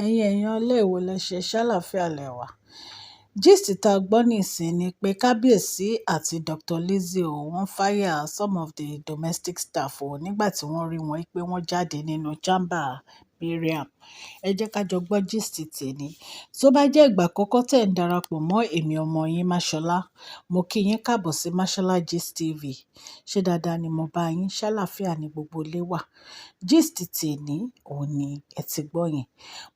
Ẹ̀yin èèyàn ilé, èwo lẹ ṣe? Ṣàlàáfíà lẹ wà. Gist tá a gbọ́ nísìn ni pé Kábíyèsí àti Dr. Lizzie o, wọ́n fire some of the domestic staff o nígbà tí wọ́n rí wọn pé wọ́n jáde nínú chamber Mariam. Ẹ jẹ́ ká jọ gbọ́ gist tèmi. Tó bá jẹ́ ìgbà àkọ́kọ́ tẹ̀ ń darapọ̀ mọ́ èmi ọmọ yín Máṣọlá, mo kí yín káàbọ̀ sí Mashola Gist TV. Ṣé dáadáa ni mo bá yín? Ṣàlàáfíà ni gbogbo ilé wà. Gist tèmi òun ni ẹ ti gbọ́ yẹn.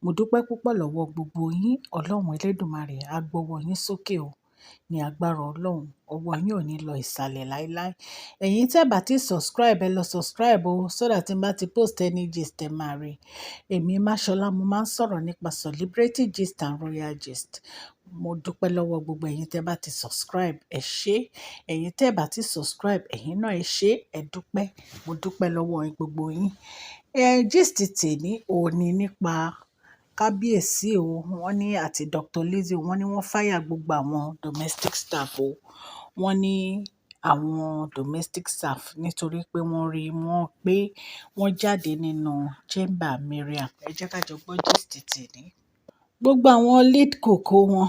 Mo dúpẹ́ púpọ̀ lọ́wọ́ gbogbo yín. Ọlọ́run Elédùmarè á gbọ́wọ́ yín sókè o. Ní agbára Ọlọ́run, ọwọ́ yín ò ní lọ ìsàlẹ̀ láíláí. Ẹ̀yin tí ẹ bá ti subscribe, ẹ lọ subscribe o, so that tí n bá ti post any gist, ẹ máa rí. Èmi Máṣọlá, mo máa ń sọ̀rọ̀ nípa celebrity gist and royal gist. Mo dúpẹ́ lọ́wọ́ gbogbo ẹ̀yin tí ẹ bá ti subscribe, ẹ ṣé. Ẹ̀yin tí ẹ bá ti subscribe, ẹ̀yin náà ẹ ṣé, ẹ dúpẹ́. Mo dúpẹ́ lọ́wọ́ gbogbo yín. Ẹ gist tèmi òun ní nípa Kábíyèsí o, wọ́n ní àti Dr. Lizzie, wọ́n ní wọ́n fire gbogbo àwọn domestic staff o. Wọ́n ní àwọn domestic staff nítorí pé wọ́n rí wọn pé wọ́n jáde nínú chamber Mariam. Ẹ jẹ́ ká jọ gbọ́ gist tèmi. Gbogbo àwọn lead cook wọn,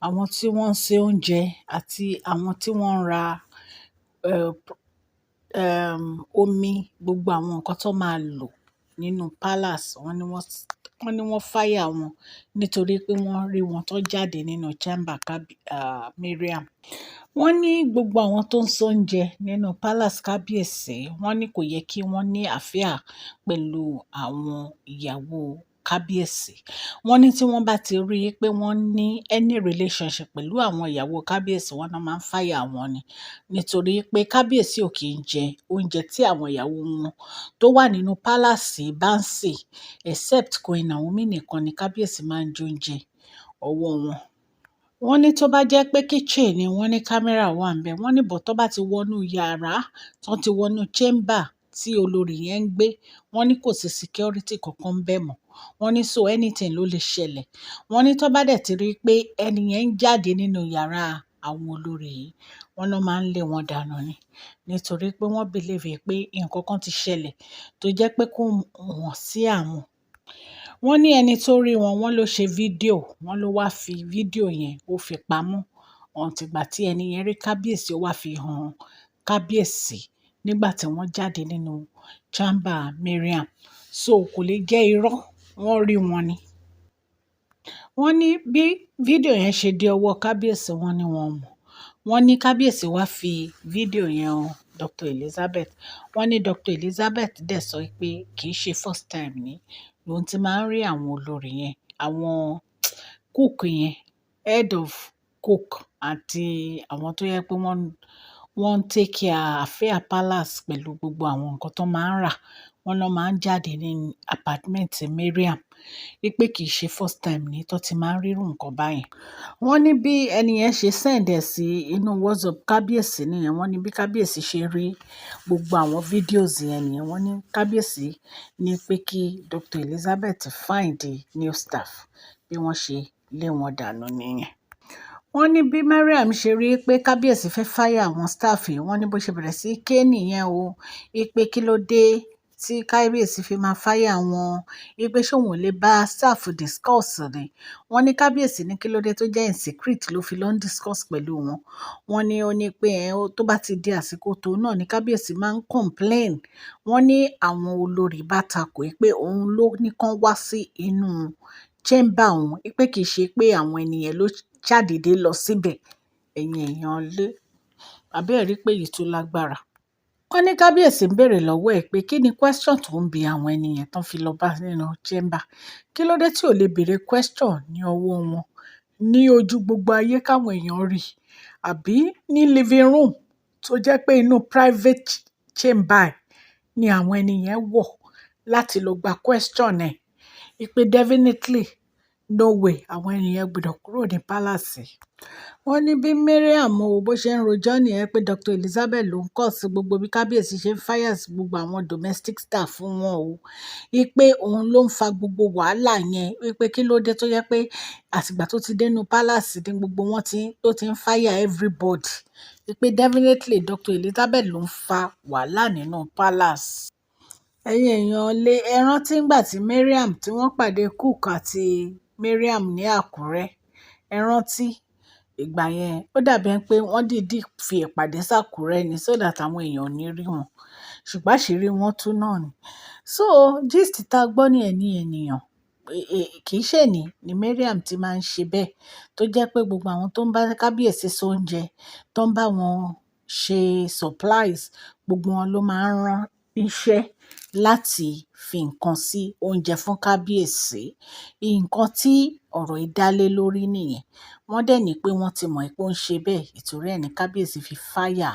àwọn tí wọ́n ń ṣe oúnjẹ àti àwọn tí wọ́n ń ra omi, gbogbo àwọn nǹkan tó máa lò nínú palace, wọ́n ní wọ́n fire wọn nítorí pé wọ́n rí wọn tó jáde nínú chamber Mariam. Wọ́n ní gbogbo àwọn tó ń ṣe oúnjẹ nínú palace Kábíyèsí, wọ́n ní kò yẹ kí wọ́n ní affair pẹ̀lú àwọn ìyàwó Kábíyèsí. Wọ́n ní tí wọ́n bá ti rí i pé wọ́n ní any relationship pẹ̀lú àwọn ìyàwó Kábíyèsí, wọ́n náà máa ń fire wọn ni. Nítorí pé Kábíyèsí ò kí ń jẹ oúnjẹ tí àwọn ìyàwó wọn tó wà nínú palace bá ń sè, except Queen Naomi nìkan ni Kábíyèsí máa ń jẹ oúnjẹ ọwọ́ wọn. Wọ́n ní tó bá jẹ́ pé kitchen ni, wọ́n ní camera wà níbẹ̀. Wọ́n ní but tó bá ti wọnú yàrá, tó ti wọnú chamber tí olórí yẹn ń gbé, wọ́n ní kò sí security kankan bẹ́ẹ̀ mọ́. Wọ́n ní so anything ló lè ṣẹlẹ̀. Wọ́n ní tó bá dẹ̀ ti rí pé ẹni yẹn ń jáde nínú yàrá àwọn olórí yìí, wọ́n ló máa ń lé wọn dànù ni. Nítorí pé wọ́n believe pé nǹkan kan ti ṣẹlẹ̀ tó jẹ́ pé kó wọ́n sí àwọn. Wọ́n ní ẹni tó rí wọn, wọ́n ló ṣe fídíò, wọ́n ló wá fi fídíò yẹn, ó fi pamọ́. Until ìgbà tí ẹni yẹn rí Kábíyèsí, ó wá fi hàn Kábíyèsí nígbà tí wọ́n jáde nínú chamber Mariam. So kò lè jẹ́ irọ́, wọ́n rí wọn ni. Wọ́n ní bí fídíò yẹn ṣe dé ọwọ́ Kábíyèsí, wọ́n ní wọ́n mọ̀. Wọ́n ní Kábíyèsí wá fi fídíò yẹn hàn Dr. Elizabeth. Wọ́n ní Dr. Elizabeth dẹ̀ sọ pé kì í ṣe first time ní lòun tí máa ń rí àwọn olórí yẹn, àwọn cook yẹn, head of cook àti àwọn tó yẹ pé wọ́n ń take care affair palace pẹ̀lú gbogbo àwọn nǹkan tó máa ń rà. Wọ́n ló máa ń jáde ní apartment Mariam. Wípé kì í ṣe first time ní tó ti máa ń rí irú nǹkan báyẹn. Wọ́n ní bí ẹni yẹn ṣe send ẹ̀ sí inú WhatsApp Kábíyèsí nìyẹn. Wọ́n ní bí Kábíyèsí ṣe rí gbogbo àwọn videos yẹn nìyẹn. Wọ́n ní Kábíyèsí ní pé kí Dr. Elizabeth find the new staff, bí wọ́n ṣe lé wọn dànù nìyẹn. Wọ́n ní bí Mariam ṣe rí pé Kábíyèsí fẹ́ fire àwọn staff yìí, wọ́n ní bó ṣe bẹ̀rẹ̀ sí í ké nìyẹn o. Wípé kí ló dé tí kábíyèsí fi máa fire wọn, wípé ṣé òun ò lè bá staff discuss ni. Wọ́n ní kábíyèsí ní kí ló dé tó jẹ́ in secret ló fi lọ ń discuss pẹ̀lú wọn. Wọ́n ní ó ní pé ẹ tó bá ti di àsìkò tó náà ní kábíyèsí máa ń complain. Wọ́n ní àwọn olórí bá takò pé òun ló ní kán wá sí inú chamber òun, wípé kì í ṣe pé àwọn ènìyàn ló ṣàdédé lọ síbẹ̀. Ẹ̀yin èèyàn lé, àbí ẹ rí pé èyí tó lágbára. Wọ́n ní kábíyèsí ń béèrè lọ́wọ́ ẹ̀ pé kí ni question tó ń bi àwọn ènìyàn tó fi lọ bá nínú chamber. Kí ló dé tí ò lè béèrè question ní ọwọ́ wọn ní ojú gbogbo ayé káwọn èèyàn rí, àbí ní living room tó jẹ́ pé inú private chamber ẹ̀ ni àwọn ènìyàn wọ̀ láti lọ gba question ẹ̀. Wípé definitely no way, àwọn ènìyàn gbọdọ̀ kúrò ní palace. Wọ́n ní bí Mariam o bó ṣe ń rojọ́ nìyẹn pé Dr. Elizabeth ló ń cause gbogbo bí kábíyèsí ṣe ń fire gbogbo àwọn domestic staff fún wọn o. Wípé òun ló ń fa gbogbo wàhálà yẹn. Wípé kí ló dé tó jẹ́ pé àtìgbà tó ti dé inú palace ní gbogbo wọn tí tó ti ń fire everybody. Wípé definitely Dr. Elizabeth ló ń fa wàhálà nínú palace. Ẹ̀yin èèyàn lé, ẹ rántí ngbà tí Mariam, tí wọ́n pàdé Cook àti Mariam ní Àkúrẹ́. Ẹ rántí ìgbà yẹn, ó dàbí ẹni pé wọ́n dìídì fi ìpàdé sÁkúrẹ́ ni so that àwọn èèyàn ò ní rí wọn. Ṣùgbọ́n àṣírí wọn tú náà ni. So gist tá gbọ́ ní ẹni ènìyàn, kì í ṣe ní ni Mariam ti máa ń ṣe bẹ́ẹ̀, tó jẹ́ pé gbogbo àwọn tó ń bá kábíyèsí ṣe oúnjẹ, tó ń bá wọn ṣe supplies, gbogbo wọn ló máa ń rán iṣẹ́ láti fi nǹkan sí oúnjẹ fún kábíyèsí. Nǹkan tí ọ̀rọ̀ yìí dá lé lórí nìyẹn. Wọ́n dẹ̀ ní pé wọ́n ti mọ̀ pé ó ń ṣe bẹ́ẹ̀, ìtorí ẹ ní kábíyèsí fi fire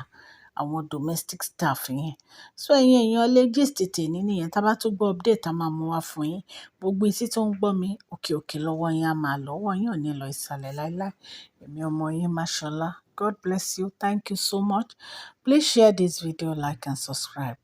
àwọn domestic staff yẹn. So ẹ̀yin èèyàn lé, gist tèmi nìyẹn. Tá bá tún gbọ́ update, a máa mú wá fún yín. Gbogbo etí tó ń gbọ́ mi, òkè òkè lọ́wọ́ yín á máa lọ, ọwọ́ yín ò ní lọ ìsàlẹ̀ láíláí. Èmi ọmọ yín Mashola. God bless you. Thank you so much. Please share this video, like and subscribe.